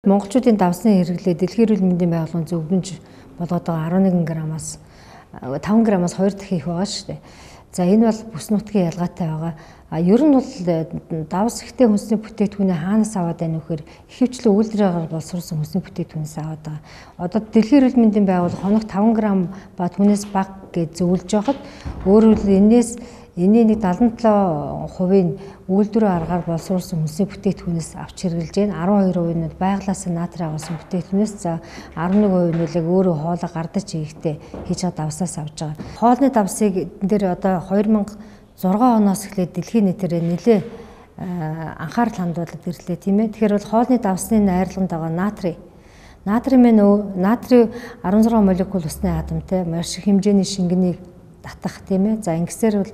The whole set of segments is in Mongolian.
Монголчуудын давсны хэрэглээ Дэлхийн эрүүл мэндийн байгууллагын зөвлөмж болгоод байгаа 11 грамаас 5 грамаас 2 дахин их байгаа шүү дээ. За энэ бол бүс нутгийн ялгаатай байгаа. А ер нь бол давс ихтэй хүнсний бүтээгдэхүүнээ хаанаас аваад байна вэ гэхээр ихэвчлэн үйлдвэрээр боловсруулсан хүнсний бүтээгдэхүүнээс аваад байгаа. Одоо Дэлхийн эрүүл мэндийн байгууллага хоногт 5 грамм ба түүнээс бага гэж зөвлөж байхад өөрөөр хэлбэл энэний нэг 77% нь үйлдвэрийн аргаар боловсруулсан хүнсний бүтээгдэхүүнээс авч хэрэглэж байна. 12% нь байгалиас натрий агуулсан бүтээгдэхүүнээс, за 11% нь л өөрөө хоолой гардаж хийхдээ хийж байгаа давсаас авч байгаа. Хоолны давсыг энэ дээр одоо 2006 оноос эхлээд дэлхийн нийтээр нэлээ анхаарал хандуулад ирлээ, тийм ээ. Тэгэхээр бол хоолны давсны найрлаганд байгаа натрий. Натрий мэн натрий 16 молекул усны атомтай маш их хэмжээний шингэнийг татах, тийм ээ. За ингэсээр бол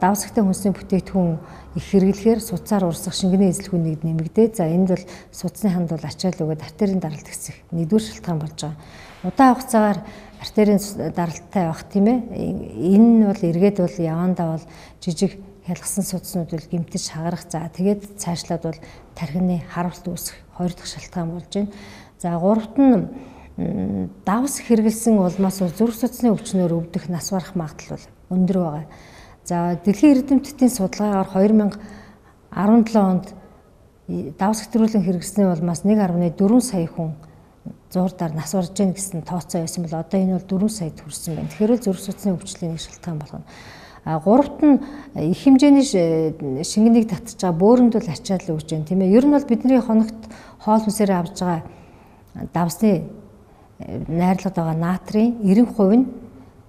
давс ихтэй хүнсний бүтээгдэхүүн их хэрэглэхээр судсаар урсах шингэний эзэлхүүнийг нэмэгдээ. За энд бол судасны ханд бол ачаал өгөөд артерийн даралт хэсэх нэгдүгээр шалтгаан болж байгаа. Удаан хугацаагаар артерийн даралттай байх, тийм ээ. Энэ нь бол эргээд бол явандаа бол жижиг хялгасан судаснууд бол гэмтэж хагарах. За тэгээд цаашлаад бол тархины харуулт үүсэх хоёр дахь шалтгаан болж байна. За гуравт нь давс хэрэглэсэн улмаас зүрх судасны өвчнөөр өвдөх, нас барах магадлал бол өндөр байгаа. За дэлхийн эрдэмтдийн судалгаагаар 2017 онд давс хэтрүүлэн хэрэглэсний улмаас 1.4 сая хүн зуурдаар нас барж гин гэсэн тооцоо байсан бол одоо энэ бол 4 саяд хүрсэн байна. Тэгэхээр л зүрх судасны өвчлөлийн нэг шалтгаан болгоно. А гуравт нь их хэмжээний шингэнийг татж байгаа бөөрөнд бол ачаал өгч байна, тийм ээ. Ер нь бол бидний хоногт хоол хүнсээр авч байгаа давсны найрлагад байгаа натрийн 90% нь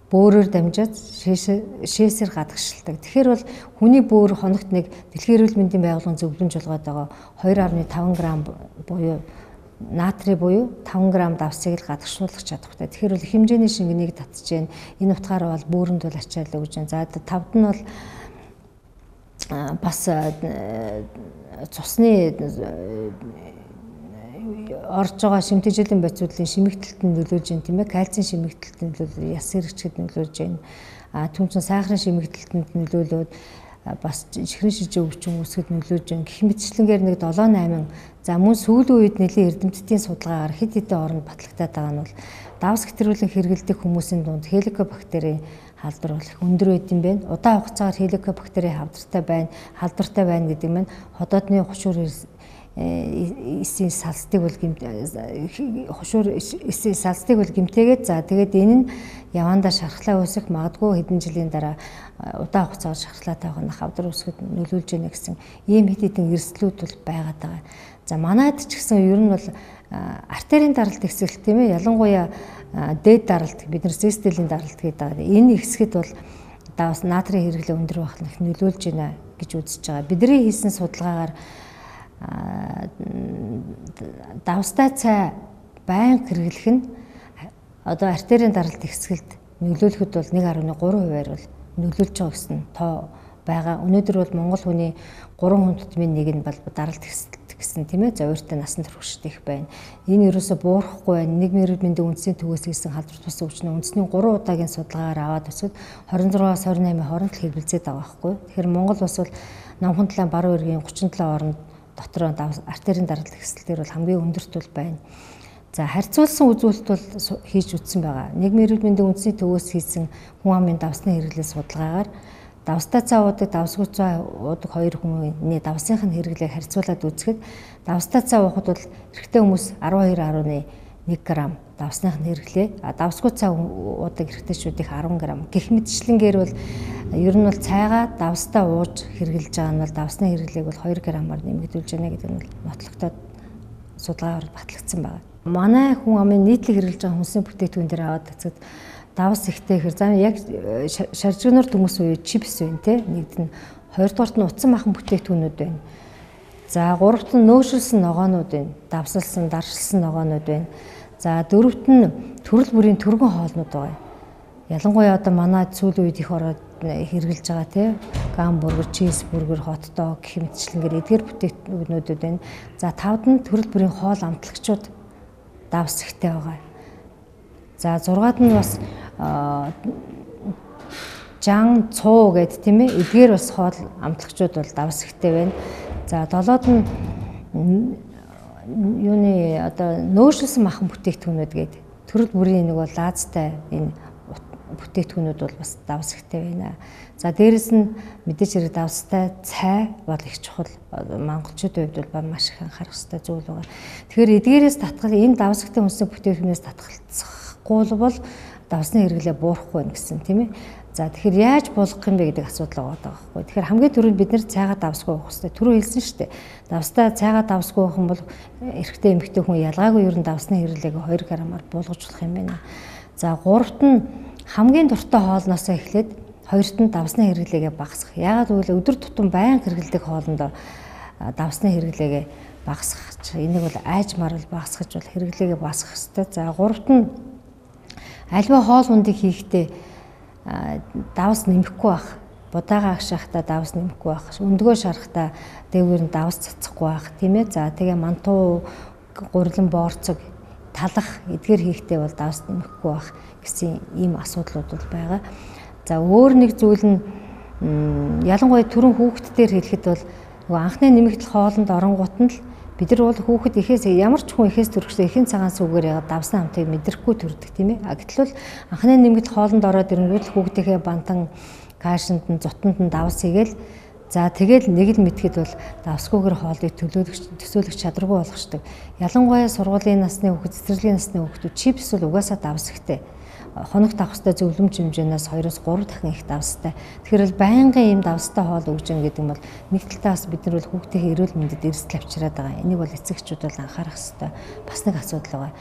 бөөрөөр дамжаад шээсээр гадагшилдаг. Тэгэхээр бол хүний бөөр хоногт нэг Дэлхийн эрүүл мэндийн байгууллагын зөвлөмж болгоод байгаа 2.5 грамм буюу натрий буюу 5 грамм давсыг л гадагшуулах чадвартай. Тэгэхээр бол хэмжээний шингэнийг татж гэн. Энэ утгаараа бол бөөрөнд бол ачаал өгж байна. За тавд нь бол бас цусны орж байгаа шимтгижлийн бодисуудлын шимэгдэлтэнд нөлөөлж байна, тийм ээ. Кальцийн шимэгдэлтэнд нөлөөлж, яс хэрэгчгэд нөлөөлж байна. А түн чинь сахарын шимэгдэлтэнд нөлөөлөөд бас чихрийн шижээ өвчин үүсгэд нөлөөлж байна. Гэх мэтчлэнгээр нэг 7 8, за мөн сүүлийн үед нэлийн эрдэмтдийн судалгаагаар хэд хэдэн оронд батлагдаад байгаа нь бол давс хэтрүүлэн хэрэглэдэг хүмүүсийн дунд хеликобактерийн халдвар бол их өндөр байд юм байна. Удаан хугацаагаар хеликобактерийн халдвартай байна гэдэг нь ходоодны хушуур эсийн салстыг бол хушуур эсийн салстыг бол гэмтээгээд, за тэгээд энэ нь явандаа шархлаа үүсэх магадгүй хэдэн жилийн дараа удаан хугацаагаар шархлаатай байгаа нах авдар үүсгэхэд нөлөөлж яана гэсэн ийм хэд хэдэн эрсдлүүд бол байгаад байгаа. За манайд ч гэсэн ер нь бол артерийн даралт ихсэлт, тийм ээ, ялангуяа дээд даралт, бид нар систолийн даралт гэдэг байгаа. Энэ ихсгэд бол давс натрийн хэрэглээ өндөр байх нь их нөлөөлж байна гэж үзэж байгаа. Бидний хийсэн судалгаагаар давстай цай байнга хэрэглэх нь одоо артерийн даралт ихсгэлд нөлөөлөхөд бол 1.3 хувиар бол нөлөөлж байгаа гэсэн тоо байгаа. Өнөөдөр бол Монгол хүний 3 хүн тутмын нэг нь бол даралт ихсэлт гэсэн, тийм ээ, зовиртой насан туршид их байна. Энэ ерөөсө буурахгүй байна. Нийгмийн эрүүл мэндийн үндэсний төвөөс хийсэн халдвар тус өвчнөө үндэсний 3 удаагийн судалгаагаар аваад өсөд 26-аас 28-ийн хооронд л хэвлэлзээд байгаа байхгүй. Тэгэхээр Монгол улс бол Номхон талын баруун эргийн 37 оронд дотроо артерийн даралт ихсэлтээр бол хамгийн өндөрт бол байна. За харьцуулсан үзүүлэлт бол хийж үзсэн байгаа. Нийгмийн эрүүл мэндийн үндэсний төвөөс хийсэн хүн амын давсны хэрэглээ судалгаагаар давстай цай уудаг, давсгүй цай уудаг хоёр хүний давсных нь хэрэглээг харьцуулаад үзэхэд давстай цай уухад бол эрэгтэй хүмүүс 12.1 грамм давсных нь хэрэглээ. А давсгүй цай уудаг эрэгтэйчүүдийнх 10 грамм. Гэх мэтчлэнгээр бол ер нь бол цайгаа давстай ууж хэрэглэж байгаа нь бол давсны хэрэглээг бол 2 граммаар нэмэгдүүлж байна гэдэг нь нотлогдоод судалгаагаар батлагдсан байна. Манай хүн амын нийтлэг хэрэглэж байгаа хүнсний бүтээгдэхүүн дээр аваад үзэхэд давс ихтэй хэр зам яг шаржигнор төмөс буюу чипс байна те. Нэгд нь, хоёрдугаарт нь утсан махан бүтээгдэхүүнүүд байна. За гуравт нь нөөшилсөн ногоонууд байна. Давсалсан, даршилсан ногоонууд байна. За дөрөвт нь төрөл бүрийн түргэн хоолнууд байгаа. Ялангуяа одоо манай сүүлийн үед их ороод хэрэглэж байгаа те. Гамбургер, чизбургер, хот дог гэх мэтчлэнгээр эдгээр бүтээгдэхүүнүүд байна. За тавд нь төрөл бүрийн хоол амтлагчуд давс ихтэй байгаа. За зургаад нь бас жан цуу гэд тийм ээ, эдгээр бас хоол амтлагчуд бол давс ихтэй байна. За долоод нь юуны одоо нөөшилсөн махан бүтээгдэхүүнүүд гэдэг төрөл бүрийн нэг бол лаазтай энэ бүтээгдэхүүнүүд бол бас давс ихтэй байна. За дээрэс нь мэдээж хэрэг давстай цай бол их чухал. Монголчуудын хувьд бол маш их анхаарах ёстой зүйл байгаа. Тэгэхээр эдгээрээс татгал энэ давс ихтэй хүнсний бүтээгдэхүүнээс татгалцахгүй бол давсны хэрэглээ буурахгүй байна гэсэн тийм ээ. За тэгэхээр яаж буулгах юм бэ гэдэг асуудал байгаа байхгүй. Тэгэхээр хамгийн түрүүнд бид нэр цайгаа давсгүй уух хэрэгтэй. Түрүү хэлсэн шүү дээ. Давстай цайгаа давсгүй уух юм бол эрэгтэй эмэгтэй хүн ялгаагүй ер нь давсны хэрэглээг 2 грамаар буулгаж болох юм байна. За гуравт нь хамгийн дуртай хоолноосоо эхлээд хоёрт нь давсны хэрэглээгээ багасгах. Яагаад гэвэл өдөр тутам байнга хэрэглэдэг хоолндоо давсны хэрэглээгээ багасгах. Энийг бол айжмаар бол багасгаж бол хэрэглээгээ багасгах хэрэгтэй. За гуравт нь альва хоол хүндийг хийхдээ давс нэмэхгүй байх. Будаага агшахдаа давс нэмэхгүй байх. Өндгөө шарахтаа дээгүүр нь давс цацахгүй байх, тийм ээ. За тэгээ мантуу, гурлан боорцог, талах эдгээр хийхдээ бол давс нэмэхгүй байх гэсэн ийм асуудлууд бол байгаа. За өөр нэг зүйл нь ялангуяа түрүүн хүүхддээр хэлэхэд бол нөгөө анхны нэмэгдэл хоолнд оронгууд нь л бид нар бол хүүхэд ихээс ямар ч хүн ихээс төрөхсөө ихэн цагаан сүгээр ягаад давсан амтыг мэдрэхгүй төрдөг тийм ээ. А гэтэл бол анхны нэмэгдэл хоолнд ороод ирэнгүүт л хүүхдийнхээ бантан кашинд нь зутанд нь давс хийгээл за тэгэл нэг л мэдхэд бол давсгүйгээр хоолыг төсөөлөх чадваргүй болгочдөг. Ялангуяа сургуулийн насны хүүхэд, цэцэрлэгийн насны хүүхдүүд чипс бол угаасаа давс ихтэй. Хоногт авах ёстой зөвлөмж хэмжээнээс 2-3 дахин их давстай. Тэгэхээр л байнгын ийм давстай хоол өгж гэн гэдэг нь бол нэг талдаа бас бид нар бол хүүхдийн эрүүл мэндэд эрсдэл авчираад байгаа. Энийг бол эцэгчүүд бол анхаарах ёстой. Бас нэг асуудал байгаа.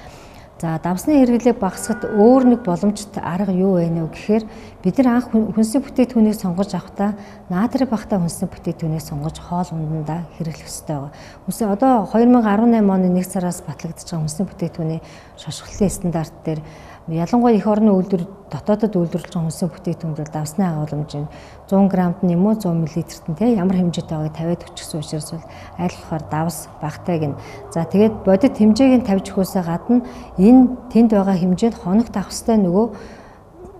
За давсны хэрэглээг багасгахад өөр нэг боломжтой арга юу вэ нэ гэхээр бид нар анх хүнсний бүтээгдэхүүнийг сонгож авахдаа натрий багатай хүнсний бүтээгдэхүүнийг сонгож хоол хүндэндээ хэрэглэх ёстой байгаа. Хүнсний одоо 2018 оны 1 сараас батлагдаж байгаа хүнсний бүтээгдэхүүний шошголтын стандарт дээр ялангуяа эх орны үйлдвэр дотоодод үйлдвэрлэж байгаа хүнсний бүтээгдэхүүнд бол давсны агуулмж нь 100 грамд нь юм уу 100 мл-т нь те ямар хэмжээтэй байгааг тавиад өчгсөн учраас бол аль болохоор давс багатай гин. За тэгээд бодит хэмжээг нь тавьж өгөхөөсөө гадна энэ тэнд байгаа хэмжээнд хоногт авах ёстой нөгөө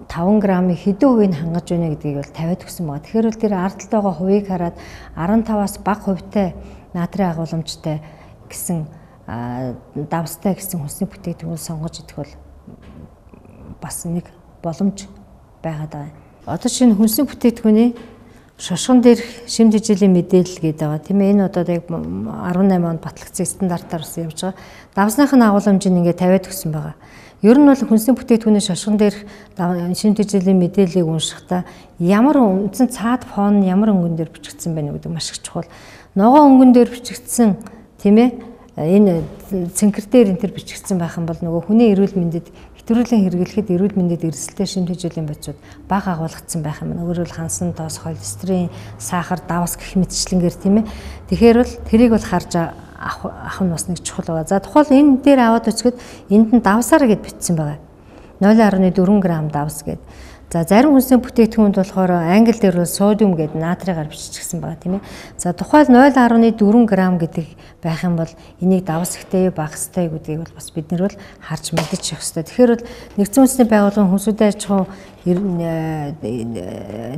5 грамын хэдэн хувийг хангаж байна гэдгийг бол тавиад өгсөн байгаа. Тэгэхээр бол тэр ард талд байгаа хувийг хараад 15-аас бага хувьтай натрий агуулмжтай гэсэн давстай гэсэн хүнсний бүтээгдэхүүн сонгож идэх бол бас нэг боломж байгаад байгаа. Одоо шинэ хүнсний бүтээгдэхүүний шошгон дээрх шим тэжээлийн мэдээлэл гэдэг байгаа. Тийм ээ, энэ одоо яг 18 онд батлагдсан стандартаар бас явж байгаа. Давсных нь агуулмж нь ингээд тавиад өгсөн байгаа. Ер нь бол хүнсний бүтээгдэхүүний шошгон дээрх шим тэжээлийн мэдээллийг уншихдаа ямар үндсэн цаад фон ямар өнгөн дээр бичигдсэн байна гэдэг маш их чухал. Ногоон өнгөн дээр бичигдсэн, тийм ээ, энэ цэнхэр дээр энэ төр бичигдсэн байх юм бол нөгөө хүний эрүүл мэндэд хэтрүүлэн хэрэглэхэд эрүүл мэндэд эрсдэлтэй шим тэжээлийн бодисууд бага агуулгдсан байх юм. Өөрөөр хансан тоос, холестерин, сахар, давс гэх мэтчлэнгээр тийм ээ. Тэгэхээр бол тэрийг бол харж авах нь бас нэг чухал байгаа. За тухайл энэ дээр аваад үзэхэд энд нь давсаар гэд бичсэн байгаа. 0.4 г давс гэд. За зарим хүнсний бүтээгдэхүүнд болохоор англи дээр бол содиум гэдэг натрийгаар биччихсэн байгаа тийм ээ. За тухайл 0.4 г гэдэг байх юм бол энийг давс ихтэй багастай гэдгийг бол бас бид нар бол харж мэдчих ёстой. Тэгэхээр бол нэгдсэн үндэсний байгууллагын хүнсүүдийн аж ахуй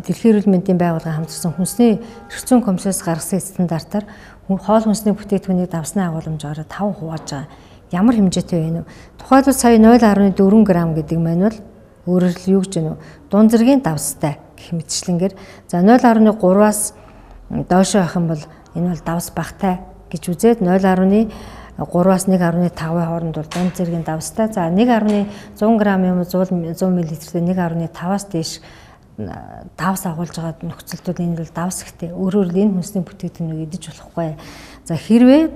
дэлхийн эрүүл мэндийн байгууллага хамтарсан хүнсний эрх зүйн комиссиос гаргасан стандартаар хоол хүнсний бүтээгдэхүүнийг давсны агуулмжаараа 5 хувааж байгаа. Ямар хэмжээтэй вэ? Тухайлбал сая 0.4 г гэдэг маань бол өөрөөр л юу гэж вэ? Дунд зэргийн давстай гэх мэтчлэнгээр за 0.3-аас доошоо явах юм бол энэ бол давс багатай гэж үзээд 0.3-аас 1.5-ын хооронд бол дунд зэргийн давстай. За 1.100 г юм 100 мл-тэй 1.5-аас дээш давс агуулж байгаа нөхцөлд бол энэ бол давс ихтэй. Өөрөөр л энэ хүнсний бүтээгдэхүүнийг идэж болохгүй. За хэрвээ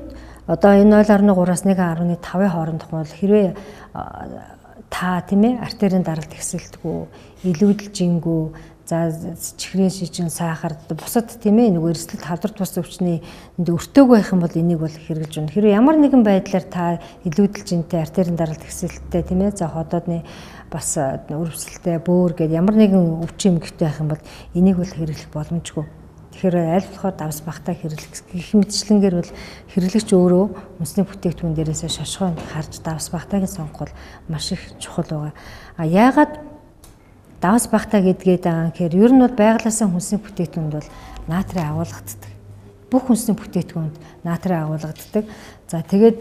одоо энэ 0.3-аас 1.5-ын хоорондох бол хэрвээ та тийм ээ артерийн даралт ихсэлтгүй, илүүдэл жингүү, за чихрийн шижин, сахар, бусад тийм ээ нөгөө эрсдэл тавдар тус өвчний энд өртөөгүй байх юм бол энийг бол хэрэглэж байна. Хэрвээ ямар нэгэн байдлаар та илүүдэл жинтэй, артерийн даралт ихсэлттэй тийм ээ за ходоодны бас өрөвсөлтэй, бөөр гэдэг ямар нэгэн өвчин эмгэгтэй байх юм бол энийг бол хэрэглэх боломжгүй. Тэгэхээр аль болохоор давс багатай хэрэглэх гэх мэтчлэнгээр бол хэрэглэгч өөрөө хүнсний бүтээгдэхүүн дээрээсээ шошгоо харж давс багатайг сонгох бол маш их чухал байгаа. А яагаад давс багатай гэдгээд байгаа юм гэхээр ер нь бол байгалиасаа хүнсний бүтээгдэхүүнд бол натрий агуулгаддаг. Бүх хүнсний бүтээгдэхүүнд натрий агуулгадаг. За тэгээд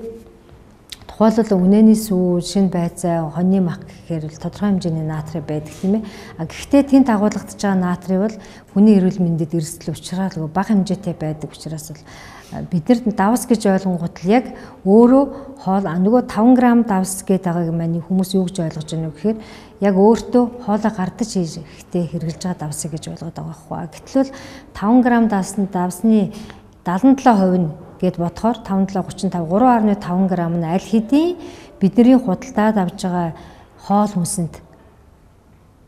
тухайлбал үнэний сүү, шинэ байцаа, хоньны мах гэхээр бол тодорхой хэмжээний натрий байдаг тийм ээ. А гэхдээ тэнд агуулгадж байгаа натрий бол хүний эрүүл мэндэд эрсдэл учраалгүй бага хэмжээтэй байдаг учраас бол бид нар давс гэж ойлгонгуут л яг өөрөө хоол нөгөө 5 г давс гэдэг байгааг маань хүмүүс юу гэж ойлгож байна вэ гэхээр яг өөртөө хоолой гардаж хийхдээ хэрэглэж байгаа давсыг гэж ойлгоод байгаа байхгүй. Гэтэл бол 5 г давсны 77% нь гэд бодохоор 5735 3.5 г нь аль хэдийн бидний худалдаад авж байгаа хоол хүнсэнд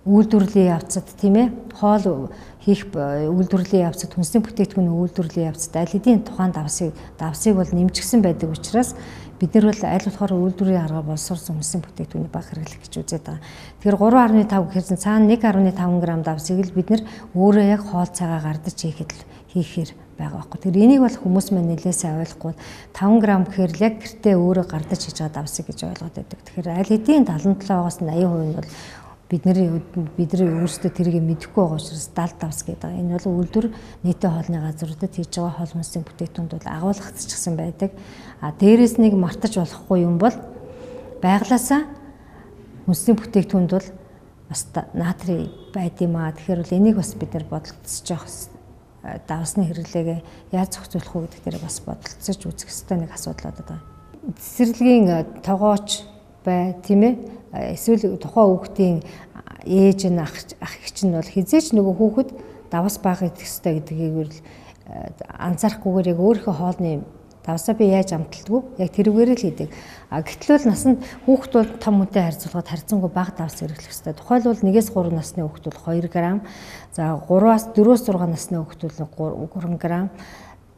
үйлдвэрлэлийн явцад тийм ээ хоол хийх үйлдвэрлэлийн явцад хүнсний бүтээгдэхүүний үйлдвэрлэлийн явцад аль хэдийн тухайн давсыг бол нэмжгсэн байдаг учраас бид нар бол аль болохоор үйлдвэрийн аргаар боловсруулсан хүнсний бүтээгдэхүүнийг бага хэрэглэх гэж үзээд байгаа. Тэгэхээр 3.5 гэхээр цаана 1.5 г давсыг л бид нар өөрөө яг хоол цагаа гардаж хийхээр байгаа байхгүй. Тэгэхээр энийг бол хүмүүс маань нэлээд сайн ойлгохгүй 5 г гэхээр л яг гэртээ өөрөө гардаж хийж байгаа давсыг гэж ойлгоод байдаг. Тэгэхээр аль хэдийн 77-оос 80% нь бол бидний өөрсдөө тэрийг мэдэхгүй байгаа учраас 70 давс гэдэг байгаа. Энэ бол үйлдвэр нийтийн хоолны газруудад хийж байгаа хоол хүнсний бүтээгдэхүүнд бол агуулгацчихсан байдаг. А дээрээс нэг мартаж болохгүй юм бол байглаасаа хүнсний бүтээгдэхүүнд бол бас натрий байд юм аа. Тэгэхээр бол энийг бас бид нар бодолцож явах давсны хэрэглээгээ яаж зохицуулах вэ гэдэг дээр бас бодолцож үзэх ёстой нэг асуудал болоод байгаа. Цэцэрлэгийн тогооч бай тийм ээ эсвэл тухайн хүүхдийн ээж нь ах эгч нь бол хизээч нөгөө хүүхэд давс бага идэх ёстой гэдгийг л анзаарахгүйгээр яг өөрийнхөө хоолны давсаа би яаж амталдгүй яг тэрүүгээр л хийдэг. А гэтэл бол насанд хүүхэд бол том хүнтэй харьцуулахад харьцангуй бага давс хэрэглэх ёстой. Тухайлбал 1-3 насны хүүхэд бол 2 г, за 3-аас 4-6 насны хүүхэд бол 3 г,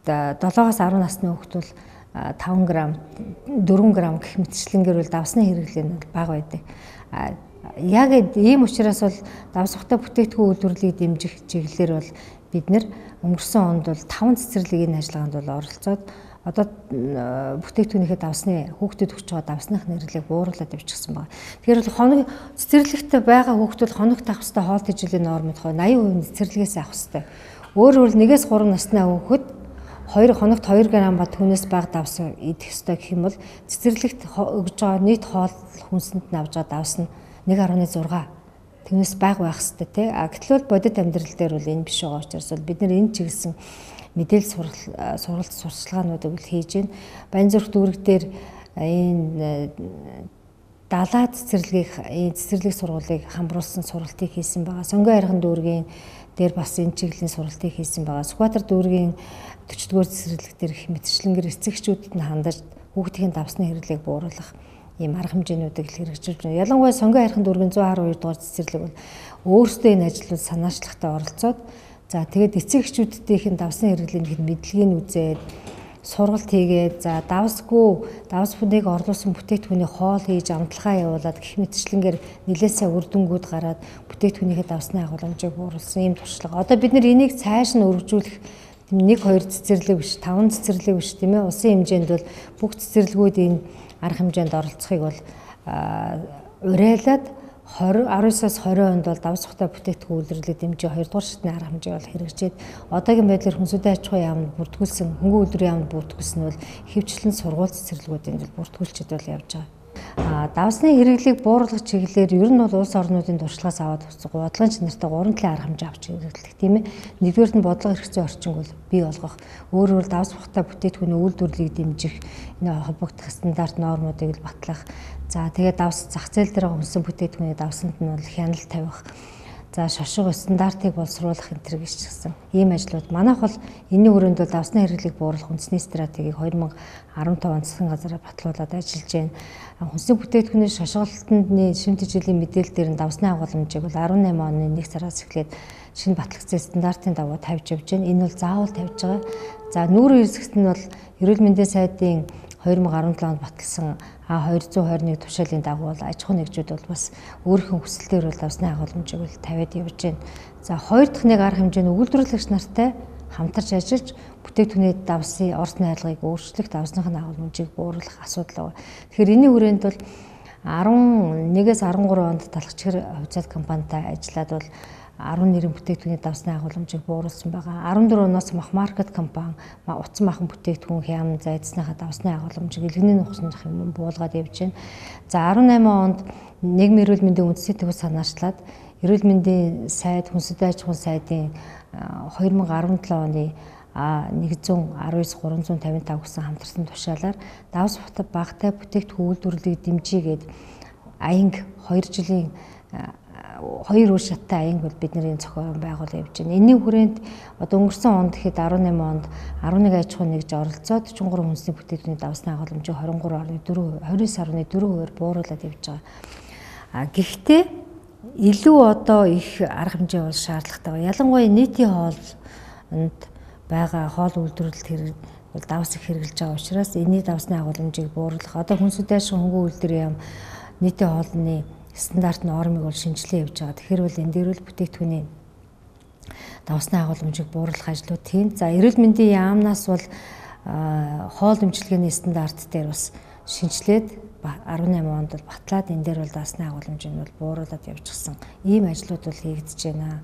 7-аас 10 насны хүүхэд бол 5 г, 4 г гэх мэтчлэнгээр бол давсны хэрэглээ нь бага байдаг. Яг ийм учраас бол давс ухтай бүтээгдэхүүн үйлдвэрлэлийг дэмжих чиглэлээр бол бид нэр өнгөрсөн онд бол 5 цэцэрлэгийн ажиллагаанд бол оролцоод одоо бүтээгдэхүүнийхээ давсны хүүхдэд өгч байгаа давсных нэрлэлийг бууруулад явчихсан байна. Тэгэхээр бол хоног цэцэрлэгт байгаа хүүхдүүд хоногт авах ёстой хоол тэжээлийн нормыг 80% цэцэрлэгээс авах ёстой. Өөрөөр хэлбэл 1-3 насны хүүхэд 2 хоногт 2 г ба түүнээс бага давс идэх ёстой гэх юм бол цэцэрлэгт өгж байгаа нийт хоол хүнсэнд нь авж байгаа давс нь 1.6 түүнээс бага байх ёстой тий. А гэтэл бол бодит амьдрал дээр бол энэ биш байгаа учраас бол бид нар энэ чиглэсэн мэдээлэл сургалт сурчлагаануудыг бол хийж байна. Баянзүрх дүүрэг дээр энэ далаа цэцэрлэгийг энэ цэцэрлэг сургуулийг хамруулсан сургалтыг хийсэн байгаа. Сонгон хайрхан дүүргийн дээр бас энэ чиглэлийн сургалтыг хийсэн байгаа. Сүхбаатар дүүргийн 40-р цэцэрлэг дээр их мэтчлэнгээр эцэгчүүдэд нь хандаж хүүхдийн давсны хэрэглээг бууруулах ийм арга хэмжээнүүдийг л хэрэгжүүлж байна. Ялангуяа Сонгон хайрхан дүүргийн 112 дугаар цэцэрлэг бол өөрсдөө энэ ажлууд санаачлагтай оролцоод за тэгээд эцэг эхчүүдийн давсны хэрэглээний мэдлэгийг үзээд сургалт хийгээд за давсгүй давс бүнийг орлуулсан бүтээгдэхүүний хоол хийж амталгаа явуулаад гэх мэтчлэнгээр нэлээд сайн үр дүнгууд гараад бүтээгдэхүүнийхээ давсны агуулмжийг бууруулсан ийм туршлага. Одоо бид нар энийг цааш нь өргөжүүлэх 1 2 цэцэрлэг биш 5 цэцэрлэг биш тийм ээ улсын хэмжээнд бол бүх цэцэрлэгүүд энэ арга хэмжээнд оролцохыг бол уриалаад 19-оос 20 онд бол давс ухтай бүтээгдэхүүн үйлдвэрлэлийг дэмжиж 2 дугаар шатны арга хэмжээ бол хэрэгжээд одоогийн байдлаар хүнсүүдийн аж ахуйн яамд бүртгүүлсэн хөнгөн үйлдвэрийн яамд бүртгүүлсэн нь бол хөвчлэн сургууль цэцэрлэгүүдийн бол бүртгүүлчихэд бол явж байгаа. Давсны хэрэглээг бууруулах чиглэлээр ер нь бол улс орнуудын туршлагаас аваад бодлогын чанартай 3 талын арга хэмжээ авч хэрэглэх тийм ээ. Нэгдүгээрт нь бодлого хэрэгцээ орчинг бол бий болгох. Өөрөөр давс ухтай бүтээгдэхүүний үйлдвэрлэлийг дэмжих, энэ холбогдох стандарт нормуудыг л батлах. За тэгээд давс зах зээл дээр хүнсэн бүтээгдэхүүний давсанд нь бол хяналт тавих. За шошго стандартыг боловсруулах энэ төр гэж гэсэн ийм ажлууд. Манайх бол энэний хүрээнд бол давсны хэрэглээг бууруулах үндэсний стратегийг 2015 онд засгийн газараар батлуулаад ажиллаж байна. Хүнсний бүтээгдэхүүний шошголтод шим тэжээлийн мэдээлэл дээр нь давсны агуулмжийг бол 18 оны 1 сараас эхлээд шинэ батлагдсан стандартын дагуу тавьж явж байна. Энэ бол заавал тавьж байгаа. За нүүрэн хэсэгт нь бол эрүүл мэндийн сайдын 2017 онд баталсан А221 тушаалын дагуу бол аж ахуйн нэгжүүд бол бас өөрийнхөө хүсэлтээр бол давсны агуулмжийг бол тавиад явж байна. За хоёр дахь нэг арга хэмжээ нь үйлдвэрлэгч нартай хамтарч ажиллаж бүтээгдэхүүний давсын орц найрлагыг өөрчлөх, давсных нь агуулмжийг бууруулах асуудал байгаа. Тэгэхээр энэний хүрээнд бол 11-ээс 13 онд Талхчгэр хувьцаат компанитай ажиллаад бол 10 нэрийн бүтээгдэхүүний давсны агуулмжийг бууруулсан байгаа. 14 оноос мах маркет компани утсан махан бүтээгдэхүүн хям зайдсныхаа давсны агуулмжийг элгэний нухсан юм буулгаад явж байна. За 18 онд нийгмийн эрүүл мэндийн үндэсний төв санаачлаад эрүүл мэндийн сайд, хүнсэд аж ахуйн сайдын 2017 оны А119 355 гэсэн хамтарсан тушаалаар давс багатай бүтээгдэхүүн үйлдвэрлэлийг дэмжийгээд аянг 2 жилийн 2 үр шаттай аянг бол бидний зохион байгуулалт явж байна. Энийн хүрээнд одоо өнгөрсөн онд гэхэд 18 онд 11 аж ахуй нэгж оролцоод 43 хүнсний бүтээгдэхүүний давсны агуулмжийг 23.4 29.4% бууруулад явж байгаа. А гэхдээ илүү одоо их арга хэмжээ бол шаардлагатай байна. Ялангуяа нийтийн хоолнд байгаа хоол үйлдвэрлэлт хэрэг бол давс их хэрэглэж байгаа учраас энэний давсны агуулмжийг бууруулах. Одоо хүнсүүд ашиг хөнгөн үйлдвэрийн яам нийтийн хоолны стандарт нормыг бол шинжилгээ явж байгаа. Тэгэхээр бол энэ дээр бол бүтээгдэхүүний давсны агуулмжийг бууруулах ажлууд тийм. За эрүүл мэндийн яамнаас бол хоол эмчилгээний стандарт дээр бас шинжилээд 18 онд бол батлаад энэ дээр бол давсны агуулмжийг бол бууруулад явчихсан. Ийм ажлууд бол хийгдэж байна.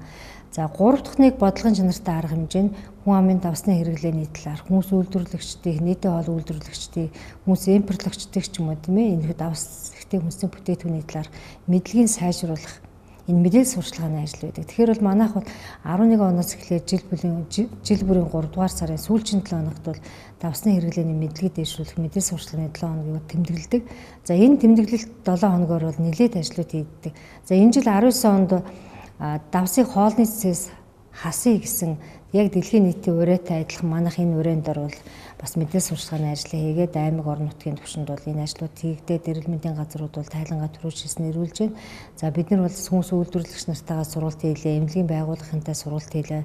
За 3 дахь нэг бодлогын чанартай арга хэмжээ нь хүн амын давсны хэрэглээний талаар хүмүүс үйлдвэрлэгчдийг, нийтийн хоол үйлдвэрлэгчдийг, хүмүүс импортлогчдыг ч юм уу тийм ээ энэ давс ихтэй хүмүүсийн бүтээгдэхүүний талаар мэдлэгийг сайжруулах энэ мэдээлэл сурчлагын ажил байдаг. Тэгэхээр бол манайх бол 11 оноос эхлээд жил бүрийн 3 дугаар сарын сүүлчийн 7 хоногт бол давсны хэрэглээний мэдлэгийг дэвшүүлэх мэдээлэл сурчлагын 7 хоногийг тэмдэглэдэг. За энэ тэмдэглэлт 7 хоногоор бол нэлээд ажлууд хийгддэг. За энэ жил 19 онд давсыг хоолны цэцээс хасъя гэсэн яг дэлхийн нийтийн ураатай адилхан манайх энэ урайнд орвол бас мэдээлэл сурчлагын ажлыг хийгээд аймаг орон нутгийн түвшинд бол энэ ажлууд хийгдээд эрүүл мэндийн газрууд бол тайлангаа түрүүчилсэн эрүүлж байна. За бид нар бол хүмүүс үйлдвэрлэгч нартайгаа сургалт хийлээ, эмнэлгийн байгууллагынтай сургалт хийлээ,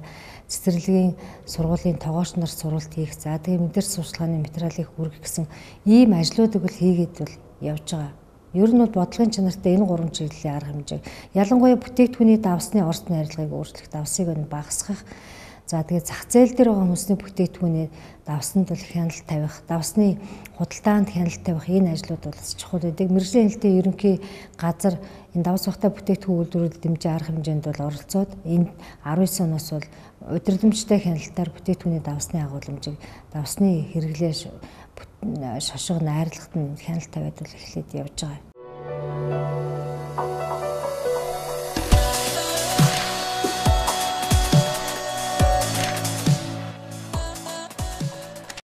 цэцэрлэгийн сургуулийн тогооч нарт сургалт хийх, за тэгээ мэдээлэл сурчлагын материалыг хүргэх гэсэн ийм ажлуудыг бол хийгээд бол явж байгаа. Ер нь бол бодлогын чанартай энэ гурван чиглэлийн арга хэмжээ. Ялангуяа бүтээгдэхүүний давсны орц найрлагыг өөрчлөх, давсыг нь багасгах. За тэгээ зах зээл дээр байгаа хүмүүсний бүтээгдэхүүний давсанд бол хяналт тавих, давсны худалдаанд хяналт тавих энэ ажлууд бол бас чухал байдаг. Мэргэжлийн хяналтын ерөнхий газар энэ давс багатай бүтээгдэхүүн үйлдвэрлэлд дэмжих арга хэмжээнд бол оролцоод энэ 19 оноос бол удирдамжтай хяналтаар бүтээгдэхүүний давсны агуулмжийг давсны хэрэглээ шошго найрлагт нь хяналт тавиад бол эхлээд явж байгаа.